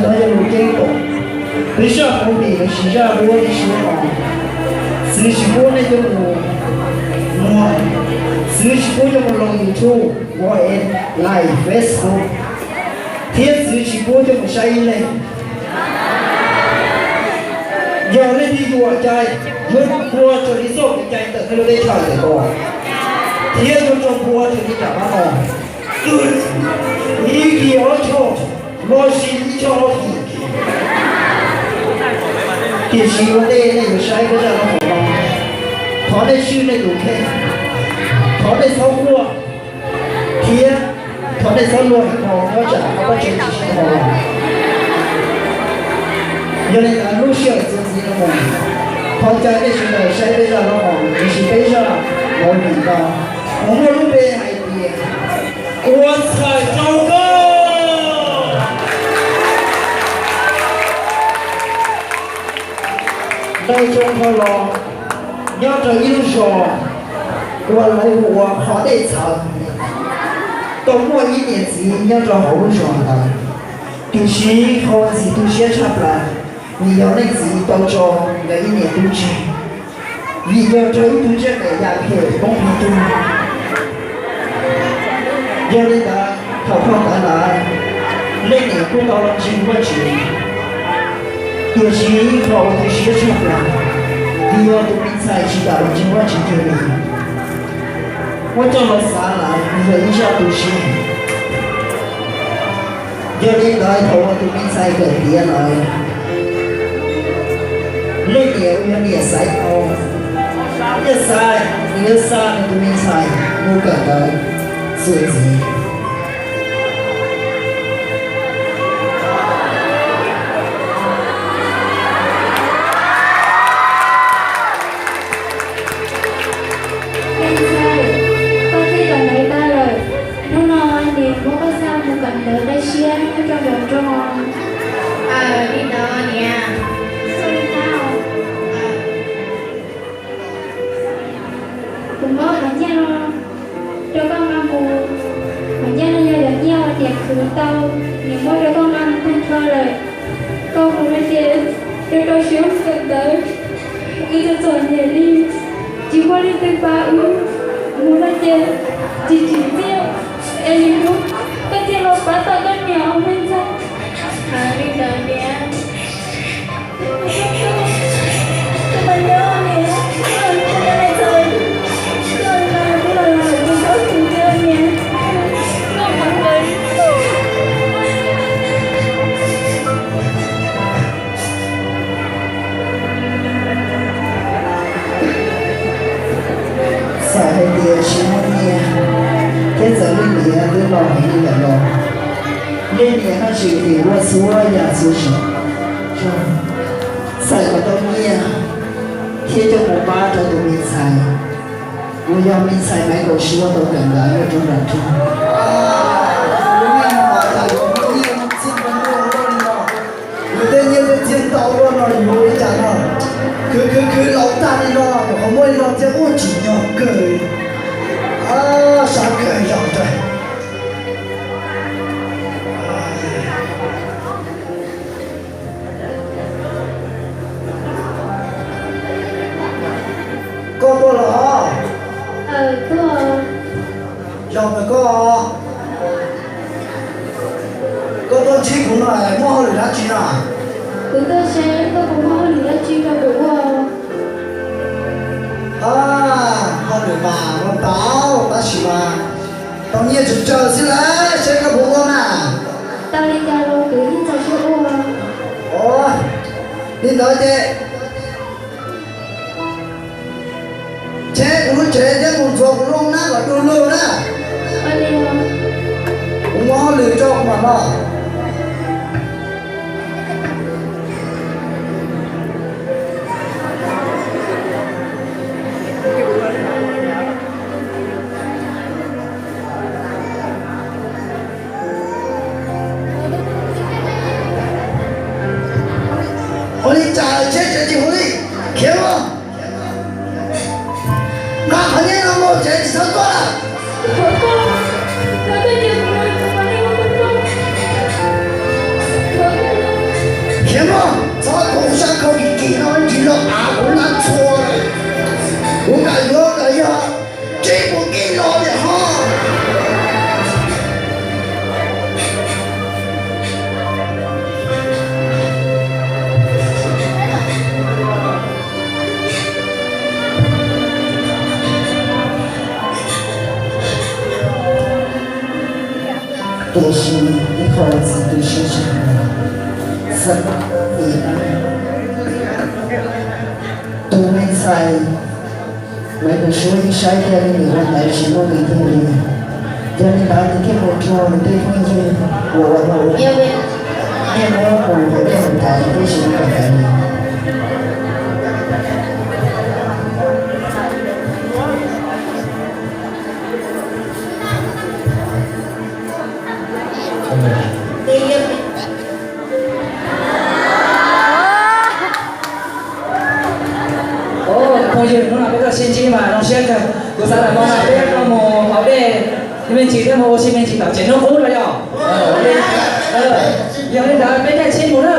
No yog lus ceeb toom. Peb zaj qhuav pim los sis zaj duab ib suab no, txwv tsis pub nej coj mus muag, txwv tsis pub coj mus loo YouTube, WhatsApp, Line, Facebook, thiab txwv tsis pub coj mus saib ib leeg. Yog leej twg yuam cai, yuav tsum npua raws li txoj kev cai ntawm peb lub teb chaws ntawm ko, thiab yuav tsum npua raws li nram qab no, ib kis ob choj, los sis ib choj ob kis. Tiam sis ua ntej nej yuav saib peb zaj lub hom no, thov nej swj nej tus kheej, thov nej txhob quaj, thiab thov nej txhob luag hmo nyob tsam qhov paj tsev tsis sib ho los. Yog li ntawd lub sij hawm txuas ntxiv no mus, thov caw nej sawv daws saib peb zaj lub hom, tiam sis peb zaj mus nim no, uas muaj lub npe hais tias Ua Txhais Rau Koj. Ntau xyoo dhau los, nyob rau ib lub zos uas lawv hu ua Qhov Dej Txhawv, tau muaj ib niam txiv nyob rau hauv lub zos ntawd. Tiam sis qhov uas ntxim tu siab tshaj plaws, nws yog leej txiv tau tso nkawd ib niam tub tseg, vim yog raug ib tug tsiaj daim ya phem poob plig tug. Yog li ntawd thaum phoj ntawd lawm, leej niam kuj tau los ntseeg Vajtswv. Tiam sis qhov uas tu siab tshaj plaws, vim yog tus me ntxhais tsis kam los ntseeg Vajtswv kiag li. Muab coj los xav lawm nws yog ib zaj tu siab. Yog li ntawd thaum uas tus me ntxhais kawm tiav lawm, leej niam uas yog niam xaiv tau, niam xaiv, nws yuav xa nws tus me ntxhais mus kawm ntawv txuas ntxiv. Me ntxhais, koj twb kawm ntawv tag lawm, hnub no niam muab koj xa mus kawm ntawv dej siab nyob rau nram nroog. Aws, li ntawd niam. Kuv muab qhov nyiaj no rau koj nqa mus. Qhov nyiaj no yog cov nyiaj uas niam khwv tau, niam muab rau koj nqa mus tag nrho lawm. Koj mus no ces rau rau siab mus kawm ntawv, wb txom txom nyem li, tsis muaj leej twg pab wb. Mus no ces tsis tsim txiaj, es lwm hnub koj thiaj los pab tau koj niam os me ntxhais. Li ntawd niam. Txawm hais tias tsis muaj nyiaj, thiab txawm leej niam twb laus heev li lawm los, leej niam no tseem ua txhua yam txhua tsav, txawm kom tau nyiaj thiab coj mus pab rau tus me ntxhais uas yog me ntxhais Maiv Kaum Suab tau kawm ntawv nyob rau nram nroog. Yus tej nyiaj tej txiaj ntau luaj no yuav ua li cas no? Khwv khwv khwv laus tag li no, qhov muaj li no thiab ua tsim nyog kawg. Sab kawg yog nrag. Koj tuaj los? Yog ntawm koj. Koj tuaj ntsib kuv no muaj hauj lwm dab tsi na? Kuv tuaj saib koj puas muaj hauj lwm dab tsi rau kuv ua. Hauj lwm mas muaj ntau, tab sis mas tau nyiaj tsawg tsawg xwb lawm, saib koj puas ua na. Tau li cas los kuv yeej txaus siab ua. Li ntawd ces cheb kuv lub tsev thiab mus ntxuav kuv lub nab kom du lug na. Kuv muaj hauj lwm rau kuv mam los. Ua li cas cheb tsev tsis hu li, khiav los. Nqa qhov nyiaj no mus tsev tsis txhob tuaj lawm. Thov koj, thov koj cia kuv los, thov koj cia kuv los. Thov koj los, Niam mog, txhob tuav sab khau kim kim no tsis los av kuv lab txhua lawm. Kuv kam yuav los yog tsib puas kis los li hos. Tiam sis ib qho txiv twb sib tsis xav, tus me ntxhais Maiv Kaum Suab yeej saib tias nws ua ntawd tsis muaj nws thiaj li, yog li ntawd nws thiaj mus rhuav nws tej phooj ywg uas ua niaj hnub mus yog tej mus tas nws twb tsis ua ntawd li. Phooj ywg, hnub no peb tuaj sib ntsib mas zoo siab kawg. Kuv xav tias hmo no peb yuav tuaj mus haus dej me ntsis thiab mus ua si me ntsis tom tsev hnub qub no yog. Yog li ntawd peb caij tsheb mus na.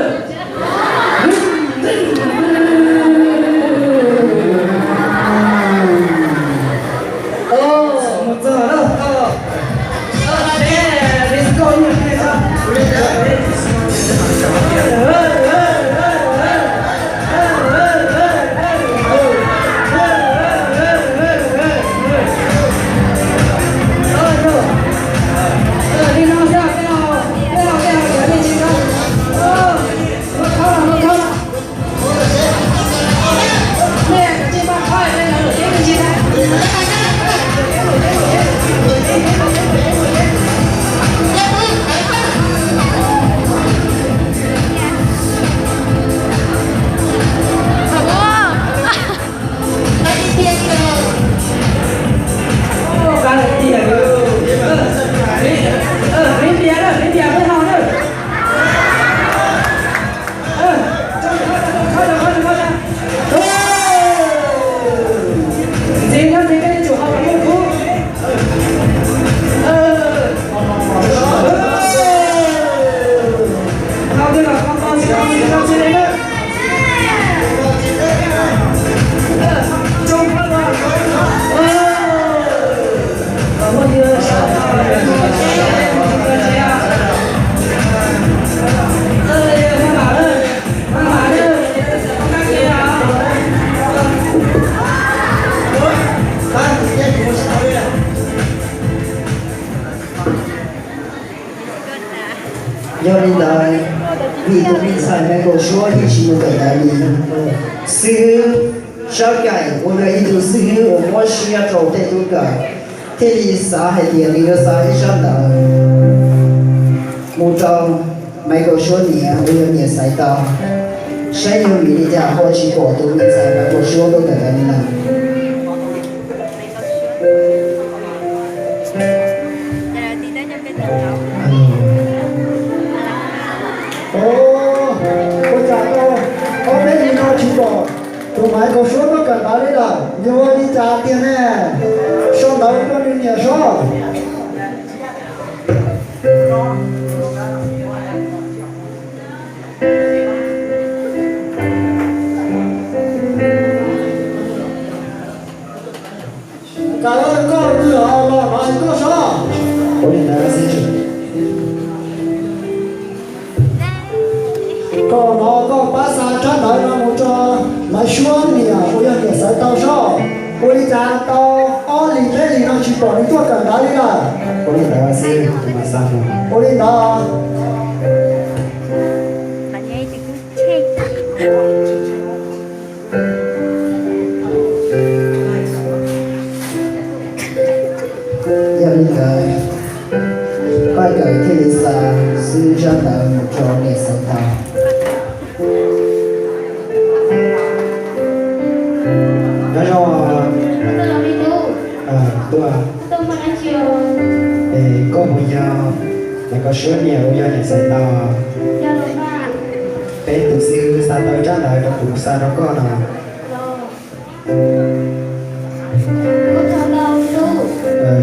Yog li ntawd, vim tus me ntxhais Maiv Kaum Suab yeej tsis mus kawm ntawv li, xib hwb Sab Kaim uas yog ib tug xib hwb uas muab siab rau tej tub kawm thiaj li xav hais tias nws yuav xa ib sab ntawv mus rau Maiv Kaum Suab niam uas yog niam Xaiv Tau, saib yog vim li cas ho tsis pom tus me ntxhais Maiv Kaum Suab tuaj kawm ntawv li lawm. Ua cas tau ob peb hlis no tsis pom tus Maiv Kaum Suab tuaj kawm ntawv li lawm, yog ua li cas tiag ne? Sau ntawv rau nws niam saib. Koj twb los los no koj saib. Koj no koj pab xa rab ntawv no mus rau Maiv Suab niam uas yog niam Xaiv Tau saib. Ua li cas tau ob hlis peb hlis no tsis pom nws tuaj kawm ntawv li lawm. Ua li ntawd xwb, tus mas xa mus. Ua li ntawd. Yog li ntawd, Paj Kawm thiaj li xa xwb zaj ntawd mus rau niam Xaiv Tau. Nyob zoo, tuaj, es koj puas yog Maiv Kaum Suab niam uas yog niam Xaiv Tau? Peb tus xib hwb xa tau zaj ntawv rau kuv xa rau koj no.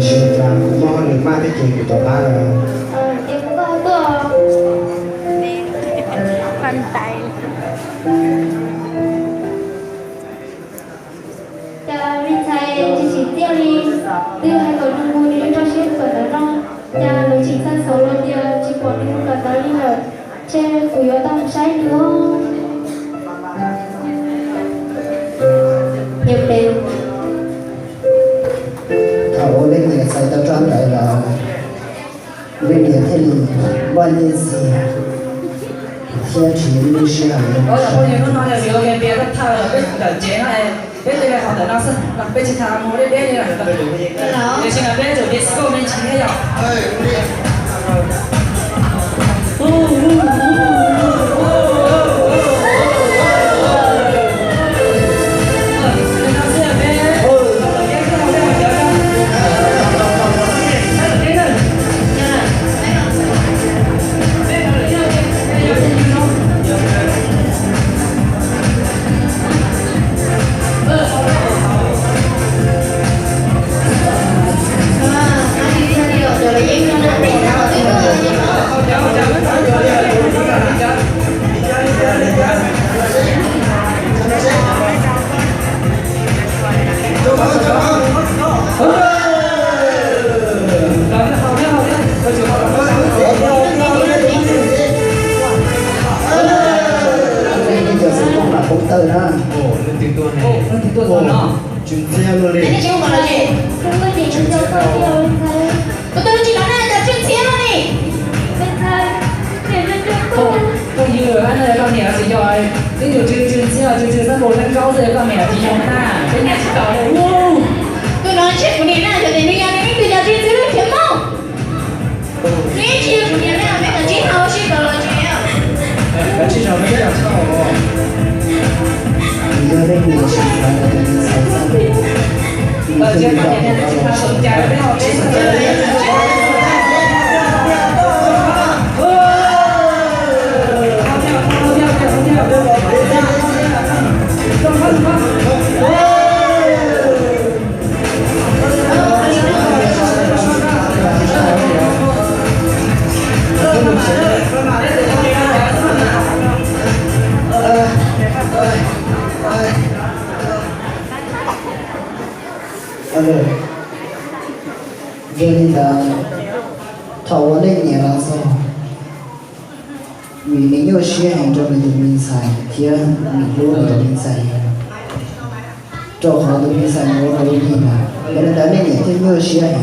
Sim tas kuv muaj hauj lwm maj thiab ces kuv rov qab lawm. Cas me ntxhais tsis tsim txiaj li, twb hais kom nws mus nws rau siab kom ntawd no, cas nws tseem xa xov los tias tsis pom nws mus kom ntawd li lawm, ntshe kuv yuav tau mus saib nws. Nyob pem thaum ua leej niam txais tau rab ntawd los leej niam thiaj li npaj nyiaj txiag thiab tsis nyob lub sij hawm li. Peb tus li qhov ntawm no xwb, peb tsis tham mus deb deb li lawm. Tiam sis mas peb tsum piav txij nkauj me ntsis thiab yom. Leej twg tuaj no? Tswv Ntxhiab luaj li. Kuv tus tsis los na, cas Tswv Ntxhiab no ni. Phooj ywg, no yog koj niam tsis yog, twb yog Tswv, Tswv Ntxhiab, Tswv Ntxhiab Xab Npus Neeb Zaub xwb, koj niam tsis yog na, peb niam tsis tau li. Tus no tsis yog kuv niam na, yog tias nws yog, nws twb yog Tswv Ntxhiab lub khiav mob. Nws tsis yog kuv niam na, peb kav tsij tau sib tau los tsis yog. Kav tsij tso peb coj los txhawb os. Nws yog leej niam tsis tau, nws txhais txhais. Yog li ntawd, thaum ua leej niam los txog, vim nws nyuaj siab heev rau nws tus me ntxhais thiab nws hlub nws tus me ntxhais, rau qhov tus me ntxhais nws ua rau lub neej lawm, yog li ntawd leej niam thiaj nyuaj siab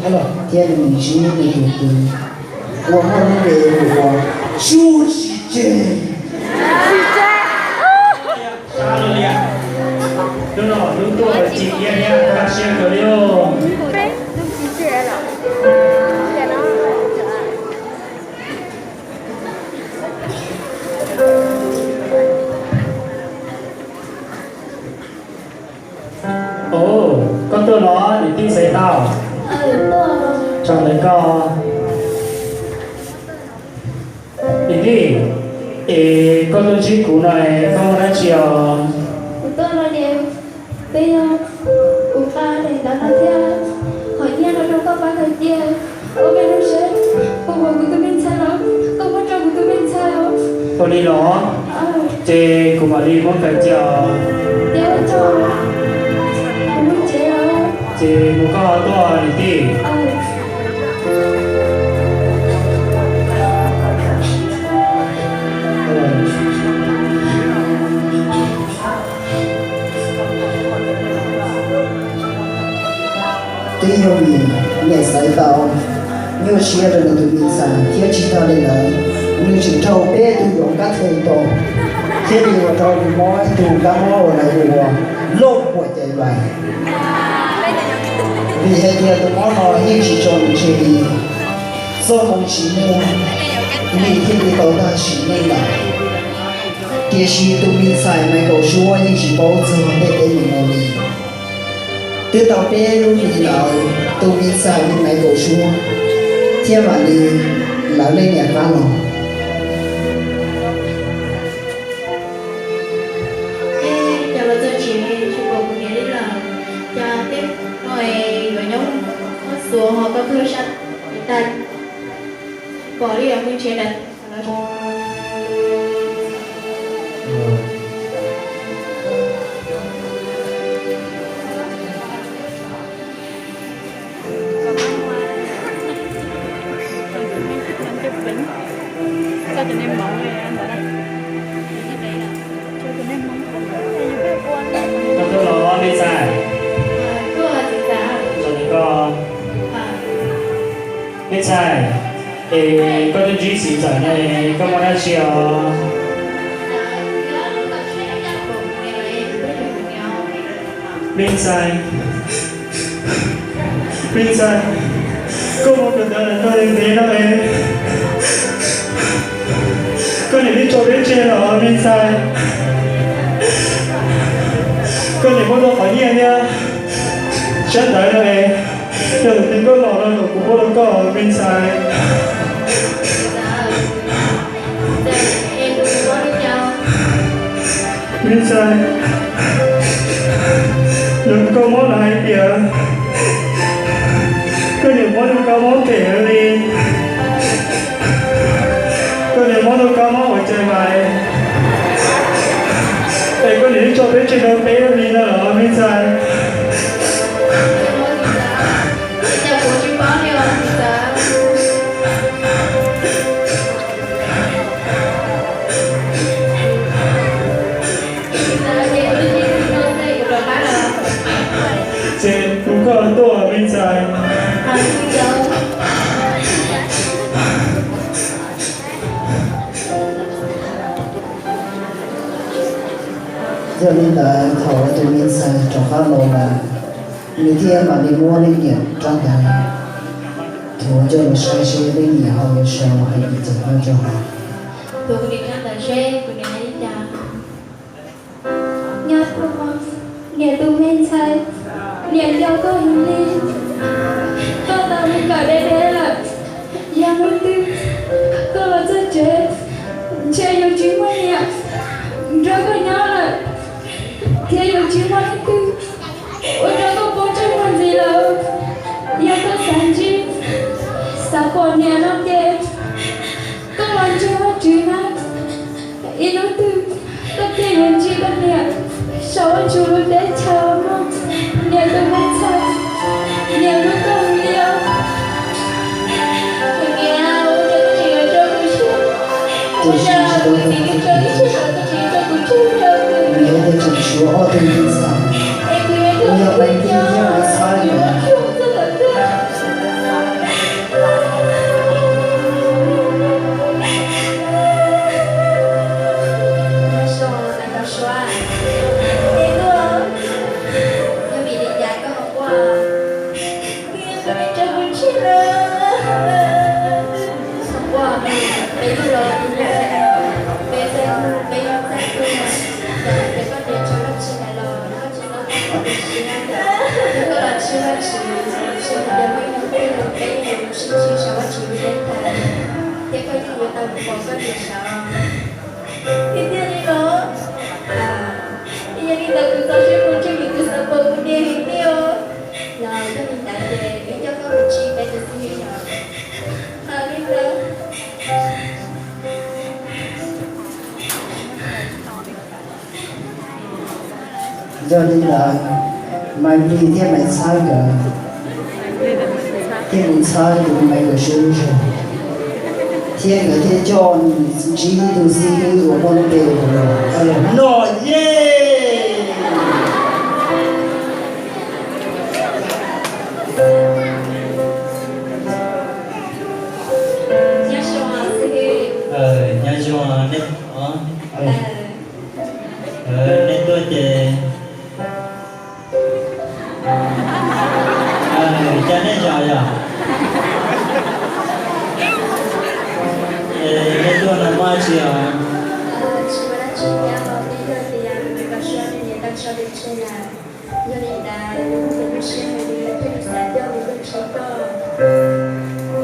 heev thiab nws ntsib nws tus kwv uas muaj lub npe hu ua Tsuj Tsis Tseg. Hnub no hnub tuaj tsis iab thiab kaj siab kawg li os. Ov, koj tuaj los niam tij xaiv tau. Tsaug ntawm koj. Niam tij, es koj tuaj ntsib kuv no es koj muaj dab tsi os? Kuv tuaj no ces twb yog kuv nqa daim ntawv no thiab qhov nyiaj no rau koj pab khaws cia. Ua peb lub seb puas pom kuv tus me ntxhais los koj muab rau kuv tus me ntxhais os. Ua li los? Ces kuv mam li muab khaws cia os. Ces ua tsaug, kuv mus tsev os. Ces mus koj tuaj niam tij. Twb yog vim niam xaiv tau nyuaj siab rau nws tus me ntxhais thiab tsis tag li ntawd, nws tseem raug peb tug yuav kab the tau, thiaj li ua rau nws mob ib tug kab mob uas lawv hu ua lauj puas cai vais. Vim hais tias tus mob no yeej tsis tso nws tseg li, txoj hmoo tsis muaj li thiaj li tau tag sim neej lawm. Tiam sis tus me ntxhais Maiv Kaum Suab yeej tsis paub txog tej teeb meem no li. Twb tau peb lub hlis lawm, tus me ntxhais Maiv Kaum Suab thiab mam li lawv leej niam qab los. Ces los txog tsev tsis pom kuv niam li lawm, cas tej no yuav nyob xuav ho koj tuaj sab tag pom li os, kuv nrhiav ntawm Koj tuaj los me ntxhais? Zoo li koj. Me ntxhais, es koj tuaj ntsib txiv ntxawm no es koj muaj dab tsi os? Me ntxhais, me ntxhais, koj mus kawm ntawv lawm no es ntev no es koj niam twb tso peb tseg los me ntxhais. Koj niam muab tau qhov nyiaj thiab tsab ntawv no es yog thaum twg koj los no kom kuv muab rau koj me ntxhais. Me ntxhais, yog koj mob los hais tias koj niam mob rau koj mob phem li, koj niam mob rau koj mob ua cas mas, es koj niam twb tso peb tseg rau peb li no los me ntxhais. Ces kuv kom tuaj me ntxhais. Yog li ntawd thaum uas tus me ntxhais rov qab los lawm, nws thiaj mam li muab leej niam rab ntawd thuav coj los saib seb leej niam ho yuav sau hais ib txwm nyob rau hauv. Nyob, niam tus me ntxhais, niam nco koj heev li. Koj tau mus kawm deb deb lawm, yog hnub twg koj los txog tsev, ntshe yuav tsis muaj niam nrog koj nyob lawm, thiab yuav tsis muaj leej twg ua rau koj poob ntsej muag ntxiv lawm. Yog koj xav ntsib, xav pom niam no ces koj los ntseeg Vajtswv na. Ib hnub twg koj thiaj yuav ntsib koj niam saum Vajtswv lub teb chaws mog, niam tus me ntxhais. Niam hlub koj heev li os. Niam, ua cas koj tseem yuav tso kuv tseg? Ua cas kuv txiv twb tso ib tseg los koj tseem yuav tso kuv tseg rau kuv? Nws yog tus tseem tshuav ob tug me ntxhais, uas yog Maiv Dij thiab Maiv Txhawb lawm. Ua, peb yug los peb, peb yug txaj tuaj, yog tias koj niam tso Vajtswv hais los Vajtswv txhob pom koj siab. Yog koj los tshwj Vajtswv, tsis hais tias muaj ib hnub twg peb yeej yuav mus sib ntsib saum Vajtswv lub teb chaws, thiab koj yeej yuav tau mus pom koj niam saud. Tiag tiag li los? Yog li ntawd kuv txaus siab mus ntsej muag, kuv xav pom kuv niam heev li os. Los yog li ntawd ces wb coj koj mus ntsib peb tus xib hwb yom. Li ntawd. Yog li ntawd, Maiv Dij thiab Maiv Txhawb nkawd thiaj mus txhawb tus Maiv nkawd suab lub zog, thiab nkawd thiaj coj nws ntsib tus xib hwb uas muaj lub npe hu ua Noj Yej. Nyob zoo nej, nej tuaj ces, cas nej zos yom? Nej tuaj no muaj dab tsi os? Yog li ntawd, nws muaj kev nyuaj siab heev li thiaj li xav coj mus ntsib koj.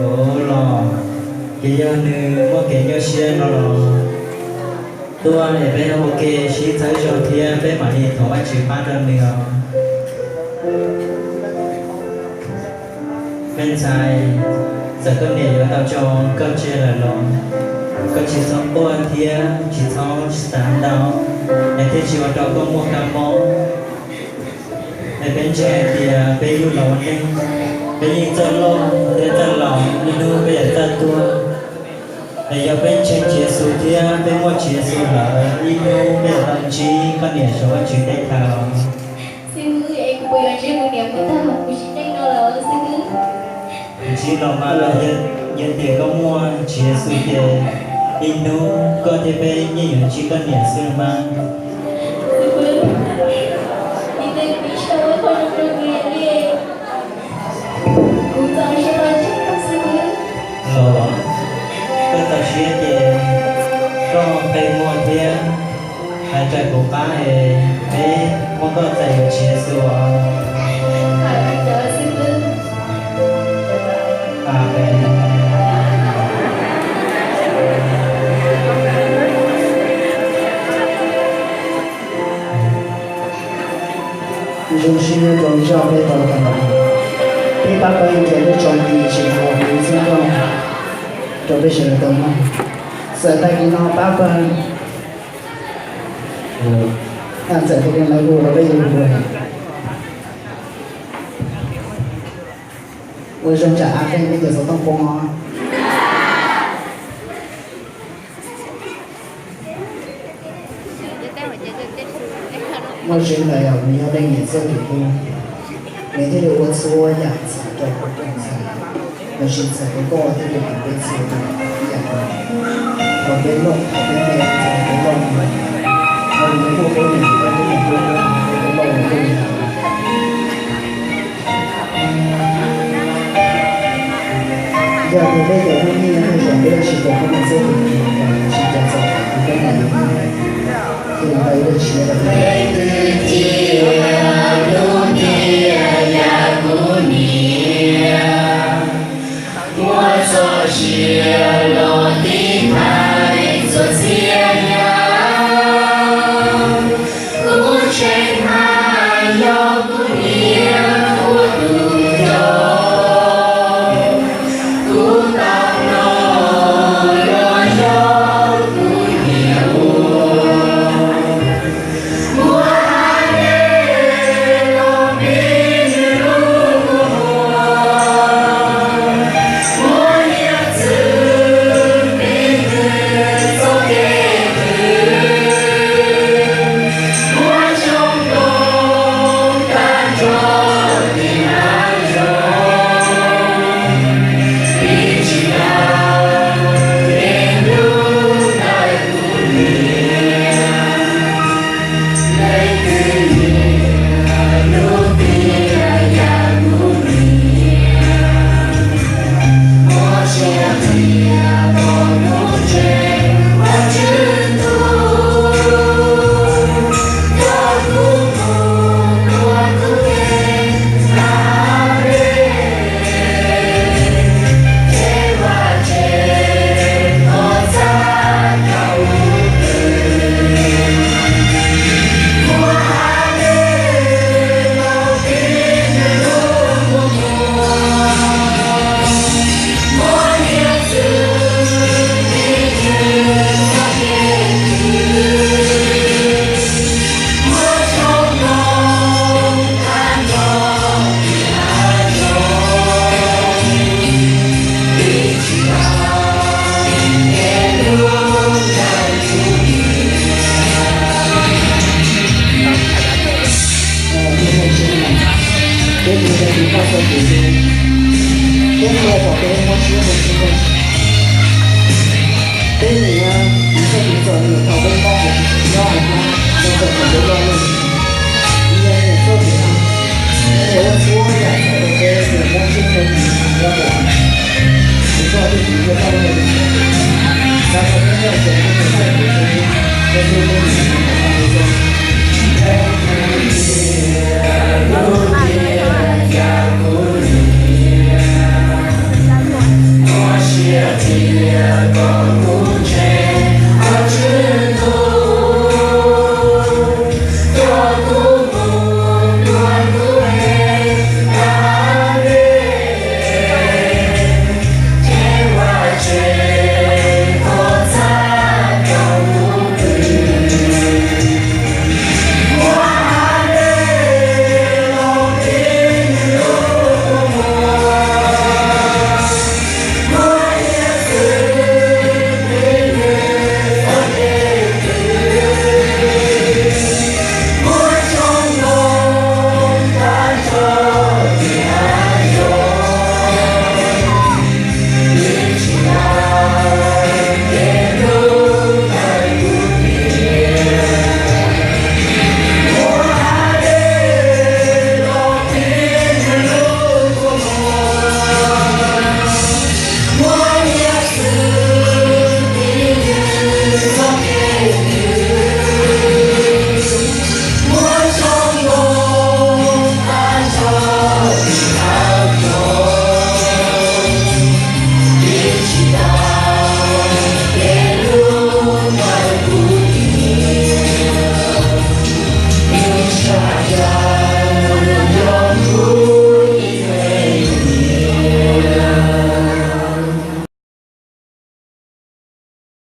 Ov, los ces yog nws muaj kev nyuaj siab no los tuaj es peb ua ke sib txhawb zog thiab peb mam li thov Vajtswv pab rau nws os. Me ntxhais, txawm koj niam yuav tau tso koj tseg lawm los koj tsis txhob quaj thiab tsis txhob xav ntau, nws thiaj tsis ua rau koj muaj kab mob. Es peb ntseeg hais tias peb yug los ua neeg, peb yeej txawj loj thiab txawj laus, ib hnub peb yuav txawj tuag. Es yog peb ntseeg Tswv Yexus thiab peb muaj Tswv Yexus lawm, ib hnub peb yuav tau ntsib koj niam saum Vajtswv tej thaj. Xib hwb, es kuv puas yuav ntsib kuv niam mus tag kuv sim neej no lawm xib hwb? Ntsib los mas, yog tias koj muaj Tswv Yexus ces ib hnub koj thiab peb yeej yuav ntsib koj niam xwb mas. Xib hwb, kuv txaus siab los ntsib koj xib hwb. Los, koj txaus siab ces koj qe muag thiab hais rau kuv qab es peb muab koj txais yuav Tswv Yexus os. Amees. Zoo siab nyob rau zaj peb tau tag los, peb pab pawg ntseeg lub tsoom niam txiv uas kuv txhua tus rau peb sawv daws tau mloog. Txawm tag kis no pab pawg, txawm tag kis no kuv rau peb yuav ua ua zoo tsam av qeeg peb cov xov tooj poob os. Muaj tseeb lawm, nws yog leej niam txawj tus hlub, nws thiaj li ua txhua yam txhaum rau kuv tus ntxhais, los sis txhaum rau koj thiab rau kuv peb txhua tus ib yam nkaus. Thaum peb loj, thaum peb me, txawm peb loj mus, thaum peb muaj peb niam peb tub niam peb tub peb loj mus peb niam. Yog tias peb cov phooj ywg no tej zaum peb yuav tsis pom peb niam txawj tus hlub, tsis cas txog peb niam tus hlub, ces peb yuav tsis nyob rau peb. Leej twg cia lub ntiag yam kuv niam, muab txoj sia los tiv thaiv txhua txhia yam. Kuv ntseeg hais yog kuv niam ua tus coj, kuv tau mloog los yog kuv niam ua. Peb tus ntseeg tus koj txog tus ntseeg, peb ntseeg kom peb muaj siab mus txog